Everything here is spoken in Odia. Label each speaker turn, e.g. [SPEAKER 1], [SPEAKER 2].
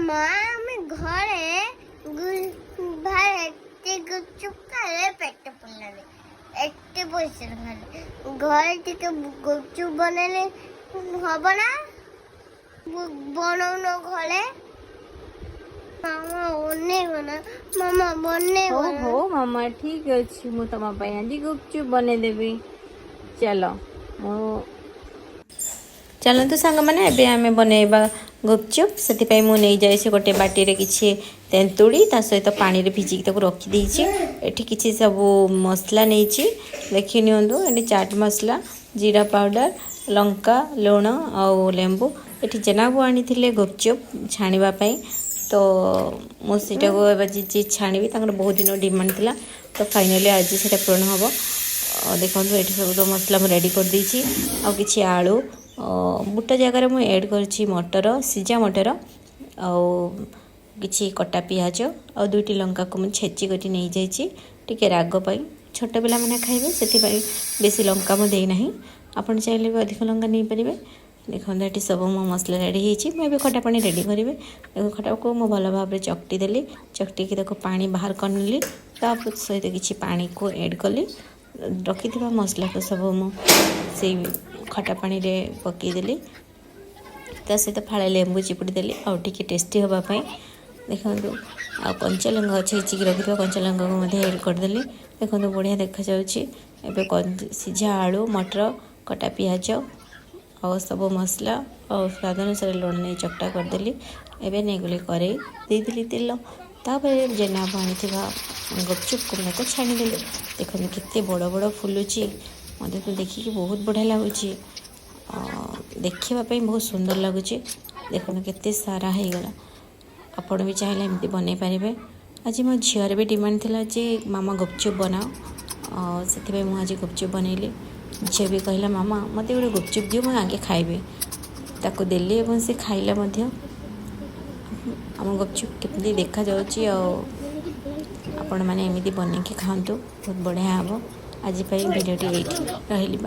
[SPEAKER 1] ମା, ଆମେ ଘରେ ବାହାରେ ଏତେ ଗୁପଚୁପ ଖାଇଲେ ପେଟ ପୁରିଲାନି, ଏତେ ପଇସା ଖାଇଲେ। ଘରେ ଟିକେ ଗୁପଚୁପ ବନେଇଲେ ହବ ନା? ବନଉନ ଘରେ। ମାମା, ବନେଇବ ନା? ମାମା, ବନେଇବ
[SPEAKER 2] ହଉ।
[SPEAKER 1] ନା?
[SPEAKER 2] ହଉ ମାମା, ଠିକ ଅଛି, ମୁଁ ତମ ପାଇଁ ଆଜି ଗୁପଚୁପ ବନେଇଦେବି। ଚାଲ ମୁଁ ଚାଲନ୍ତୁ ସାଙ୍ଗମାନେ, ଏବେ ଆମେ ବନେଇବା ଗୁପଚୁପ୍। ସେଥିପାଇଁ ମୁଁ ନେଇଯାଇଛି ଗୋଟେ ବାଟିରେ କିଛି ତେନ୍ତୁଳି, ତା ସହିତ ପାଣିରେ ଭିଜିକି ତାକୁ ରଖିଦେଇଛି। ଏଠି କିଛି ସବୁ ମସଲା ନେଇଛି, ଦେଖି ନିଅନ୍ତୁ। ଏଠି ଚାଟ୍ ମସଲା, ଜିରା ପାଉଡ଼ର, ଲଙ୍କା, ଲୁଣ ଆଉ ଲେମ୍ବୁ। ଏଠି ଜେନାବୁ ଆଣିଥିଲେ ଗୁପଚୁପ୍ ଛାଣିବା ପାଇଁ, ତ ମୁଁ ସେଇଟାକୁ ଏବେ ଆଜି ଛାଣିବି। ତାଙ୍କର ବହୁତ ଦିନ ଡିମାଣ୍ଡ ଥିଲା, ତ ଫାଇନାଲି ଆଜି ସେଇଟା ପୂରଣ ହେବ। ଦେଖନ୍ତୁ, ଏଠି ସବୁ ତ ମସଲା ମୁଁ ରେଡ଼ି କରିଦେଇଛି। ଆଉ କିଛି ଆଳୁ, ବୁଟ ଜାଗାରେ ମୁଁ ଏଡ଼୍ କରିଛି ମଟର, ସିଝା ମଟର, ଆଉ କିଛି କଟା ପିଆଜ ଆଉ ଦୁଇଟି ଲଙ୍କାକୁ ମୁଁ ଛେଚି କରି ନେଇଯାଇଛି ଟିକେ ରାଗ ପାଇଁ। ଛୋଟ ପିଲାମାନେ ଖାଇବେ, ସେଥିପାଇଁ ବେଶୀ ଲଙ୍କା ମୁଁ ଦେଇନାହିଁ। ଆପଣ ଚାହିଁଲେ ବି ଅଧିକ ଲଙ୍କା ନେଇପାରିବେ। ଦେଖନ୍ତୁ, ଏଠି ସବୁ ମୋ ମସଲା ରେଡ଼ି ହେଇଛି। ମୁଁ ଏବେ ଖଟା ପାଣି ରେଡ଼ି କରିବି। ଦେଖନ୍ତୁ, ଖଟାକୁ ମୁଁ ଭଲ ଭାବରେ ଚକଟି ଦେଲି। ଚକଟିକି ତାକୁ ପାଣି ବାହାର କରିନେଲି। ତା ସହିତ କିଛି ପାଣିକୁ ଏଡ଼୍ କଲି। ରଖିଥିବା ମସଲାକୁ ସବୁ ମୁଁ ସେଇ ଖଟା ପାଣିରେ ପକାଇଦେଲି। ତା ସହିତ ଫାଳେ ଲେମ୍ବୁ ଚିପୁଡ଼ି ଦେଲି ଆଉ ଟିକେ ଟେଷ୍ଟି ହେବା ପାଇଁ। ଦେଖନ୍ତୁ, ଆଉ କଞ୍ଚା ଲଙ୍କା ଛେଚିକି ରଖିଥିବା କଞ୍ଚା ଲଙ୍କାକୁ ମଧ୍ୟ ଏଡ଼୍ କରିଦେଲି। ଦେଖନ୍ତୁ, ବଢ଼ିଆ ଦେଖାଯାଉଛି। ଏବେ ସିଝା ଆଳୁ, ମଟର, କଟା ପିଆଜ ଆଉ ସବୁ ମସଲା ଆଉ ସ୍ୱାଦ ଅନୁସାରେ ଲୁଣ ନେଇ ଚକଟା କରିଦେଲି। ଏବେ ନେଇଗଲି କରେଇ, ଦେଇଦେଲି ତେଲ। ତାପରେ ଜେନାବୁ ଆଣିଥିବା ଗୁପଚୁପକୁ ମୁଁ ତାକୁ ଛାଣିଦେଲି। ଦେଖନ୍ତୁ, କେତେ ବଡ଼ ବଡ଼ ଫୁଲୁଛି। ମୋତେ ତ ଦେଖିକି ବହୁତ ବଢ଼ିଆ ଲାଗୁଛି। ଦେଖିବା ପାଇଁ ବହୁତ ସୁନ୍ଦର ଲାଗୁଛି। ଦେଖନ୍ତୁ, କେତେ ସାରା ହେଇଗଲା। ଆପଣ ବି ଚାହିଁଲେ ଏମିତି ବନେଇ ପାରିବେ। ଆଜି ମୋ ଝିଅର ବି ଡିମାଣ୍ଡ ଥିଲା ଯେ ମାମା, ଗୁପଚୁପ୍ ବନାଅ। ଆଉ ସେଥିପାଇଁ ମୁଁ ଆଜି ଗୁପଚୁପ୍ ବନେଇଲି। ଝିଅ ବି କହିଲା, ମାମା, ମୋତେ ଗୋଟେ ଗୁପଚୁପ୍ ଦିଅ, ମୁଁ ଆଗେ ଖାଇବି। ତାକୁ ଦେଲି ଏବଂ ସେ ଖାଇଲା ମଧ୍ୟ। ଆମ ଗୁପଚୁପ୍ କେମିତି ଦେଖାଯାଉଛି! ଆଉ ଆପଣମାନେ ଏମିତି ବନେଇକି ଖାଆନ୍ତୁ, ବହୁତ ବଢ଼ିଆ ହେବ। ଆଜି ପାଇଁ ଭିଡ଼ିଓଟି ଏଇଠି ରହିଲି।